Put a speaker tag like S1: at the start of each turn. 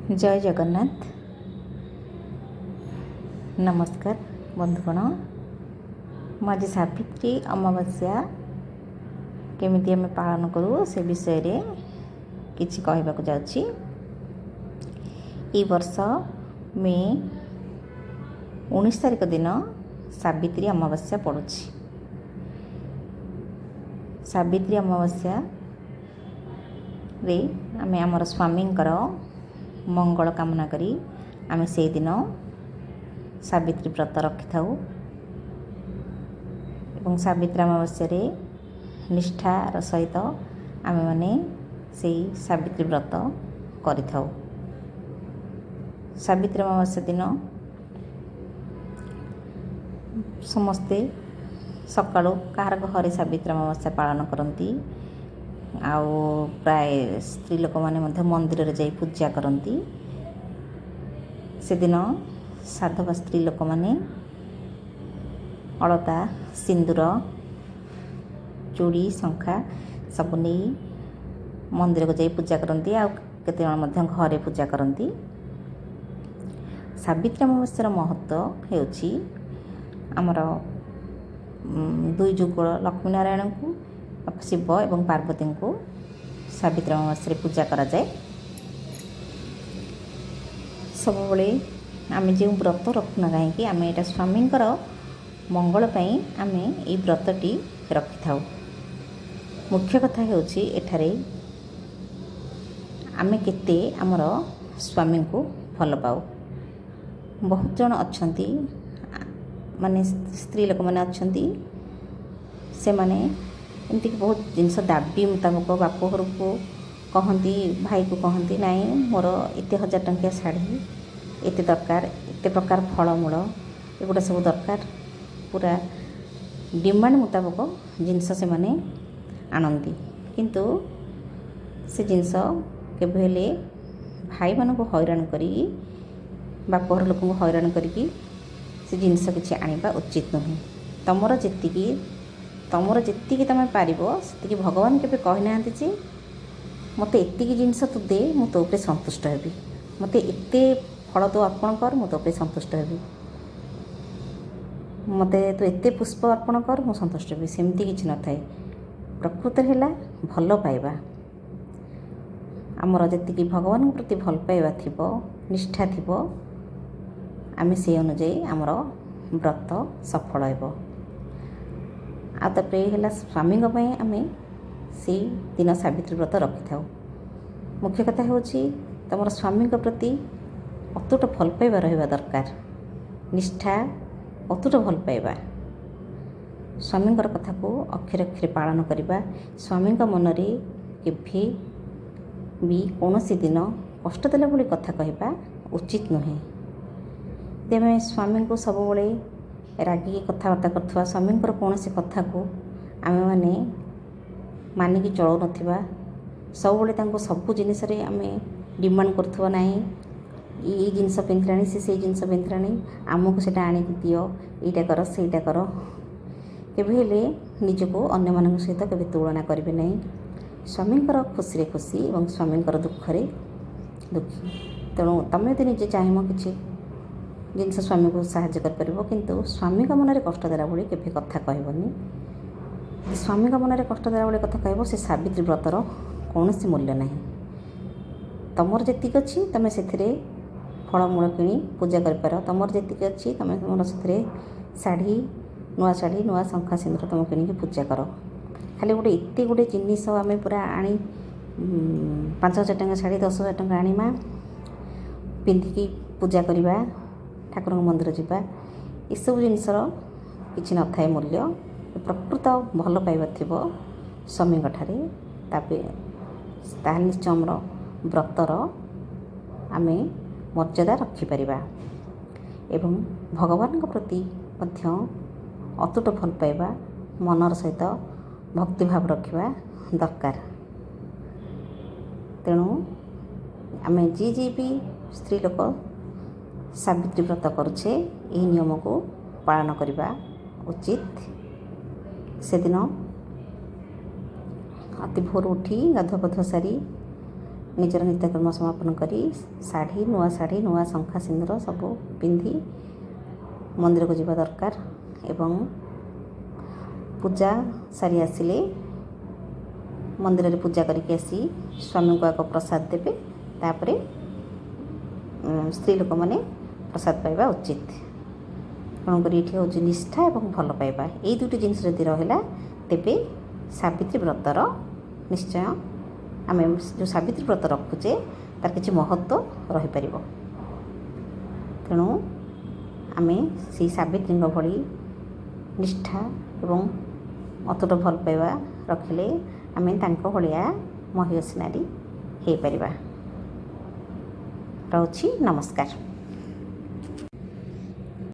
S1: ଜୟ ଜଗନ୍ନାଥ। ନମସ୍କାର ବନ୍ଧୁଗଣ। ମୁଁ ଆଜି ସାବିତ୍ରୀ ଅମାବାସ୍ୟା କେମିତି ଆମେ ପାଳନ କରୁ, ସେ ବିଷୟରେ କିଛି କହିବାକୁ ଯାଉଛି। ଏଇ ବର୍ଷ ମେ 19 ତାରିଖ ଦିନ ସାବିତ୍ରୀ ଅମାବାସ୍ୟା ପଡ଼ୁଛି। ସାବିତ୍ରୀ ଅମାବାସ୍ୟାରେ ଆମେ ଆମର ସ୍ୱାମୀଙ୍କର ମଙ୍ଗଳ କାମନା କରି ଆମେ ସେଇଦିନ ସାବିତ୍ରୀ ବ୍ରତ ରଖିଥାଉ ଏବଂ ସାବିତ୍ରୀ ଅମାବାସ୍ୟାରେ ନିଷ୍ଠାର ସହିତ ଆମେମାନେ ସେଇ ସାବିତ୍ରୀ ବ୍ରତ କରିଥାଉ। ସାବିତ୍ରୀ ଅମାବାସ୍ୟା ଦିନ ସମସ୍ତେ ସକାଳୁ କାହାର ଘରେ ସାବିତ୍ରୀ ଅମାବାସ୍ୟା ପାଳନ କରନ୍ତି, ଆଉ ପ୍ରାୟ ସ୍ତ୍ରୀ ଲୋକମାନେ ମଧ୍ୟ ମନ୍ଦିରରେ ଯାଇ ପୂଜା କରନ୍ତି। ସେଦିନ ସାଧବା ସ୍ତ୍ରୀ ଲୋକମାନେ ଅଳତା, ସିନ୍ଦୁର, ଚୁଡ଼ି, ଶଙ୍ଖା ସବୁ ନେଇ ମନ୍ଦିରକୁ ଯାଇ ପୂଜା କରନ୍ତି, ଆଉ କେତେଜଣ ମଧ୍ୟ ଘରେ ପୂଜା କରନ୍ତି। ସାବିତ୍ରୀ ଅମାବାସ୍ୟାର ମହତ୍ତ୍ୱ ହେଉଛି ଆମର ଦୁଇ ଯୁଗଳ ଲକ୍ଷ୍ମୀ ନାରାୟଣଙ୍କୁ, ଶିବ ଏବଂ ପାର୍ବତୀଙ୍କୁ ସାବିତ୍ରୀ ଅମାବାସ୍ୟାରେ ପୂଜା କରାଯାଏ। ସବୁବେଳେ ଆମେ ଯେଉଁ ବ୍ରତ ରଖୁନା କାହିଁକି, ଆମେ ଏଇଟା ସ୍ୱାମୀଙ୍କର ମଙ୍ଗଳ ପାଇଁ ଆମେ ଏଇ ବ୍ରତଟି ରଖିଥାଉ। ମୁଖ୍ୟ କଥା ହେଉଛି, ଏଠାରେ ଆମେ କେତେ ଆମର ସ୍ୱାମୀଙ୍କୁ ଭଲ ପାଉ। ବହୁତ ଜଣ ଅଛନ୍ତି, ମାନେ ସ୍ତ୍ରୀ ଲୋକମାନେ ଅଛନ୍ତି, ସେମାନେ ଏମିତିକି ବହୁତ ଜିନିଷ ଦାବି ମୁତାବକ ବାପ ଘରକୁ କହନ୍ତି, ଭାଇକୁ କହନ୍ତି, ନାଇଁ, ମୋର ଏତେ ହଜାର ଟଙ୍କିଆ ଶାଢ଼ୀ ଏତେ ଦରକାର, ଏତେ ପ୍ରକାର ଫଳମୂଳ ଏଗୁଡ଼ା ସବୁ ଦରକାର। ପୁରା ଡିମାଣ୍ଡ ମୁତାବକ ଜିନିଷ ସେମାନେ ଆଣନ୍ତି। କିନ୍ତୁ ସେ ଜିନିଷ କେବେ ହେଲେ ଭାଇମାନଙ୍କୁ ହଇରାଣ କରିକି, ବାପଘର ଲୋକଙ୍କୁ ହଇରାଣ କରିକି ସେ ଜିନିଷ କିଛି ଆଣିବା ଉଚିତ ନୁହେଁ। ତମର ଯେତିକି ତୁମେ ପାରିବ ସେତିକି। ଭଗବାନ କେବେ କହିନାହାନ୍ତି ଯେ ମୋତେ ଏତିକି ଜିନିଷ ତୁ ଦେ, ମୁଁ ତୋ ଉପରେ ସନ୍ତୁଷ୍ଟ ହେବି, ମୋତେ ଏତେ ଫଳ ତୁ ଅର୍ପଣ କର, ମୁଁ ତୋ ଉପରେ ସନ୍ତୁଷ୍ଟ ହେବି, ମୋତେ ତୁ ଏତେ ପୁଷ୍ପ ଅର୍ପଣ କର, ମୁଁ ସନ୍ତୁଷ୍ଟ ହେବି। ସେମିତି କିଛି ନଥାଏ। ପ୍ରକୃତରେ ହେଲା ଭଲ ପାଇବା। ଆମର ଯେତିକି ଭଗବାନଙ୍କ ପ୍ରତି ଭଲ ପାଇବା ଥିବ, ନିଷ୍ଠା ଥିବ, ଆମେ ସେଇ ଅନୁଯାୟୀ ଆମର ବ୍ରତ ସଫଳ ହେବ। ଆଉ ତାପରେ ହେଲା ସ୍ୱାମୀଙ୍କ ପାଇଁ ଆମେ ସେଇ ଦିନ ସାବିତ୍ରୀ ବ୍ରତ ରଖିଥାଉ। ମୁଖ୍ୟ କଥା ହେଉଛି, ତୁମର ସ୍ୱାମୀଙ୍କ ପ୍ରତି ଅତୁଟ ଭଲ ପାଇବା ରହିବା ଦରକାର, ନିଷ୍ଠା, ଅତୁଟ ଭଲ ପାଇବା, ସ୍ୱାମୀଙ୍କର କଥାକୁ ଅକ୍ଷରେ ଅକ୍ଷରେ ପାଳନ କରିବା, ସ୍ୱାମୀଙ୍କ ମନରେ କେବେ ବି କୌଣସି ଦିନ କଷ୍ଟ ଦେଲା ଭଳି କଥା କହିବା ଉଚିତ ନୁହେଁ। ଯଦି ଆମେ ସ୍ୱାମୀଙ୍କୁ ସବୁବେଳେ ରାଗିକି କଥାବାର୍ତ୍ତା କରୁଥିବା, ସ୍ୱାମୀଙ୍କର କୌଣସି କଥାକୁ ଆମେମାନେ ମାନିକି ଚଳୁନଥିବା, ସବୁବେଳେ ତାଙ୍କୁ ସବୁ ଜିନିଷରେ ଆମେ ଡିମାଣ୍ଡ କରୁଥିବା, ନାହିଁ, ଏଇ ଜିନିଷ ପିନ୍ଧିଲାଣି ସେ, ସେଇ ଜିନିଷ ପିନ୍ଧିଲାଣି, ଆମକୁ ସେଇଟା ଆଣିକି ଦିଅ, ଏଇଟା କର, ସେଇଟା କର। କେବେ ହେଲେ ନିଜକୁ ଅନ୍ୟମାନଙ୍କ ସହିତ କେବେ ତୁଳନା କରିବେ ନାହିଁ। ସ୍ୱାମୀଙ୍କର ଖୁସିରେ ଖୁସି ଏବଂ ସ୍ୱାମୀଙ୍କର ଦୁଃଖରେ ଦୁଃଖୀ। ତେଣୁ ତୁମେ ଯଦି ନିଜେ ଚାହିଁବ, କିଛି ଜିନିଷ ସ୍ୱାମୀକୁ ସାହାଯ୍ୟ କରିପାରିବ, କିନ୍ତୁ ସ୍ୱାମୀଙ୍କ ମନରେ କଷ୍ଟ ଦେଲା ଭଳି କେବେ କଥା କହିବନି। ସ୍ୱାମୀଙ୍କ ମନରେ କଷ୍ଟ ଦେଲା ଭଳି କଥା କହିବ, ସେ ସାବିତ୍ରୀ ବ୍ରତର କୌଣସି ମୂଲ୍ୟ ନାହିଁ। ତୁମର ଯେତିକି ଅଛି, ତୁମେ ସେଥିରେ ଫଳମୂଳ କିଣି ପୂଜା କରିପାର। ତୁମର ଯେତିକି ଅଛି, ତୁମେ ତୁମର ସେଥିରେ ଶାଢ଼ୀ, ନୂଆ ଶାଢ଼ୀ, ନୂଆ ଶଙ୍ଖା ସିନ୍ଦୁର ତୁମେ କିଣିକି ପୂଜା କର। ଖାଲି ଗୋଟେ ଏତେ ଗୋଟେ ଜିନିଷ ଆମେ ପୁରା ଆଣି, 5000 ଟଙ୍କା ଶାଢ଼ୀ, 10,000 ଟଙ୍କା ଆଣିବା, ପିନ୍ଧିକି ପୂଜା କରିବା, ଠାକୁରଙ୍କ ମନ୍ଦିର ଯିବା, ଏସବୁ ଜିନିଷର କିଛି ନଥାଏ ମୂଲ୍ୟ। ପ୍ରକୃତ ଭଲ ପାଇବା ଥିବ ସ୍ୱାମୀଙ୍କ ଠାରେ, ତାପରେ ତାହେଲେ ନିଶ୍ଚୟ ଆମର ବ୍ରତର ଆମେ ମର୍ଯ୍ୟାଦା ରଖିପାରିବା ଏବଂ ଭଗବାନଙ୍କ ପ୍ରତି ମଧ୍ୟ ଅତୁଟ ଭଲ ପାଇବା, ମନର ସହିତ ଭକ୍ତିଭାବ ରଖିବା ଦରକାର। ତେଣୁ ଆମେ ଯିଏ ଯିଏ ବି ସ୍ତ୍ରୀ ଲୋକ ସାବିତ୍ରୀ ବ୍ରତ କରୁଛେ, ଏହି ନିୟମକୁ ପାଳନ କରିବା ଉଚିତ। ସେଦିନ ଅତି ଭୋରୁ ଉଠି ଗାଧୁଆ ପାଧୁଆ ସାରି ନିଜର ନିତ୍ୟକର୍ମ ସମାପନ କରି ଶାଢ଼ୀ, ନୂଆ ଶାଢ଼ୀ, ନୂଆ ଶଙ୍ଖା ସିନ୍ଦୁର ସବୁ ପିନ୍ଧି ମନ୍ଦିରକୁ ଯିବା ଦରକାର ଏବଂ ପୂଜା ସାରି ଆସିଲେ, ମନ୍ଦିରରେ ପୂଜା କରିକି ଆସି ସ୍ୱାମୀଙ୍କୁ ଆଗ ପ୍ରସାଦ ଦେବେ, ତାପରେ ସ୍ତ୍ରୀ ଲୋକମାନେ ପ୍ରସାଦ ପାଇବା ଉଚିତ। ତେଣୁକରି ଏଠି ହେଉଛି ନିଷ୍ଠା ଏବଂ ଭଲ ପାଇବା। ଏଇ ଦୁଇଟି ଜିନିଷ ଯଦି ରହିଲା, ତେବେ ସାବିତ୍ରୀ ବ୍ରତର ନିଶ୍ଚୟ, ଆମେ ଯେଉଁ ସାବିତ୍ରୀ ବ୍ରତ ରଖୁଛେ, ତାର କିଛି ମହତ୍ତ୍ୱ ରହିପାରିବ। ତେଣୁ ଆମେ ସେଇ ସାବିତ୍ରୀଙ୍କ ଭଳି ନିଷ୍ଠା ଏବଂ ଅତୁଟ ଭଲ ପାଇବା ରଖିଲେ ଆମେ ତାଙ୍କ ଭଳିଆ ମହିୟସୀ ନାରୀ ହେଇପାରିବା। ରହୁଛି, ନମସ୍କାର।